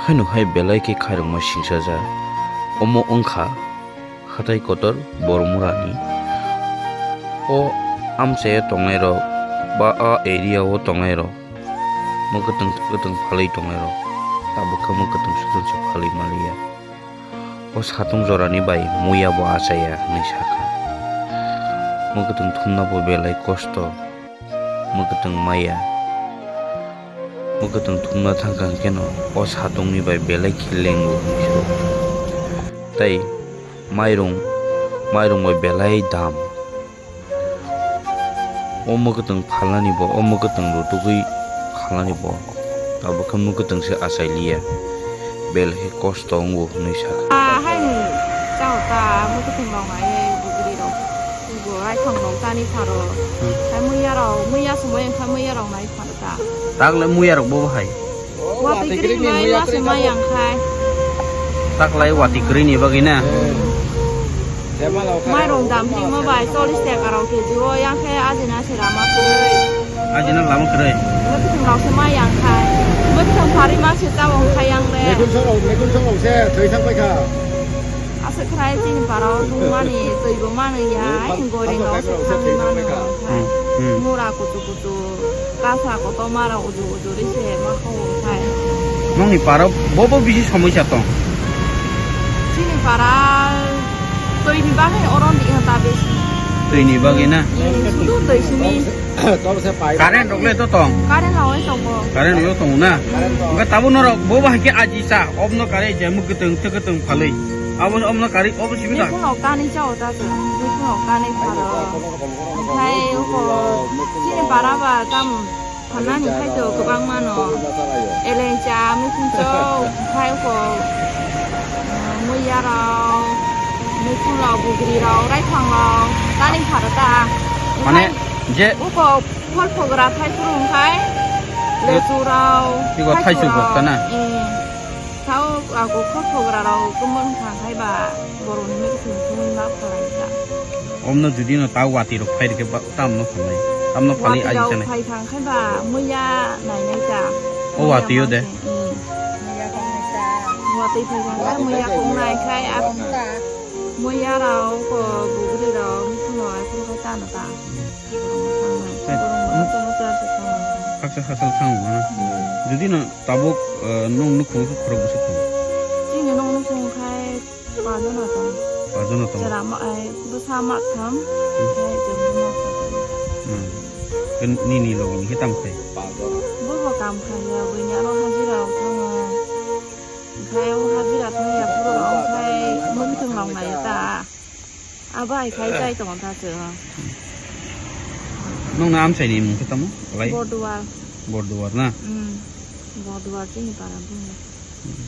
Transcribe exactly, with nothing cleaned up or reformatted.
Haino hai belai khe khairokma singsajak. Omo wngkha hatai kotor Bormurani. O amchaya tongnairok ba a area o tongnairok mwkwtwng twkwtwng phalwi tongnairok tabuk khe mwkwtwng swtwng se phalwi manliya. O satung jorani bai muya bo achaya hwnwi sakha. Mwkwtwng thumna bo belai kosto. Mwkwtwng maya. Mwkwtwng thumna thangkha hwnkhe no o satungni bai belai khe lengo hwnwi sao. Tei mairung, mairung bai belai dam. O mwkwtwng phalnani bo, o mwkwtwng rutugwi phalnani bo, tabuk khe mwkwtwng se achai liya, belai khe kosto wngo hwnwi sakha. Ah, haini chao ta, mwkwtwng rok nai, bugri rok, bo raithang rok tani pharo. Hmm. Hai muya rok, muya somoi wngkha muya rok nai pharo ta. Tagle muya rok bo hai. Watwi kwrwini maya se maya wngkhai. Taklai watwi kwrwini bagwi na? Mairung dam thwima bai chollish taka rok K G o, yang khe ajina se rama kwrwi. Ajina lama kwrwi. Mwkhwtwng rok se maya wngkhai. Mwkhwtwng pharwi ma se tabok wngkhai yang le. Mekun sorok, mekun sorok se thwi thang paikha. Aswk khwrai chini para o nungmani twi bo manwi ya, goreng rok se thangwi mano. Hmm, hmm. Mura kuchu kuchu. Kasa kotorma rok uju uju ri se ma kho khai. Nongni para bo bo bisi somoi sa tong. Chini para twi ni bagwi oro ni ta bisi. Twi ni bagwi na? Hmm, sudu twi simi. Current rok le to tong? Current rok le tongo. Current rok le tongo na? Current rok. Wngkha tabuk norok bo bahai khe aji sa, obno kare je mwkhwtwng twkwtwng phalwi. Abo obno kare obo simi da? Mekun rok tani chao ta se. Mekun rok tani pharo. Khai uko chini para ba tam phanani khai to kwbang mano. Elengcha, mekungchok, khai uko, uh, muya rok, mekun rok, bugri rok, raithang rok, tani pharo ta. Mane khai je uko phol phogra khai phuru khai, lechu rok, iko khai thaichuk rok phuru. Kana? Eh. Sao ago khor phogra rok kwmwng thang khai ba borok ni mekhe thung thungwi ma phalai ta. Omno judi no ta watwi rok phai rikhe ba tamno phalai, tamno phalai watwi aji rok sanai. Phai thang khai ba muya nai nai ta. O muya watwi o de. Hmm. Watwi phai thang khai muya kong nai khai a muya rok ko bugri rok mukhuno ai phuru khai tano ta. Borok mokang no. Haksa haksa thang mano. Hmm. Judi no tabuk, eh, nung nukhung khe khorok bwswk tong? Chini nung nukhung khai pajono tong. Pajono tong. Chwra ma, ai, bwsa ma tham. Hmm. Khai chwng ma tham. Hmm. Khe nini logi ni khe tam khai? Bo bo kam khai ya, buini aro hajira rok thango. Khai o hajira thang ya, borok khai mung thang long nai ta. Abo hai khai chai tongo ta chwng. Nongni amchaini mung khe tamo? Kwlai? Borduar. Borduar na? Hmm. Borduar chini para buno. Hmm.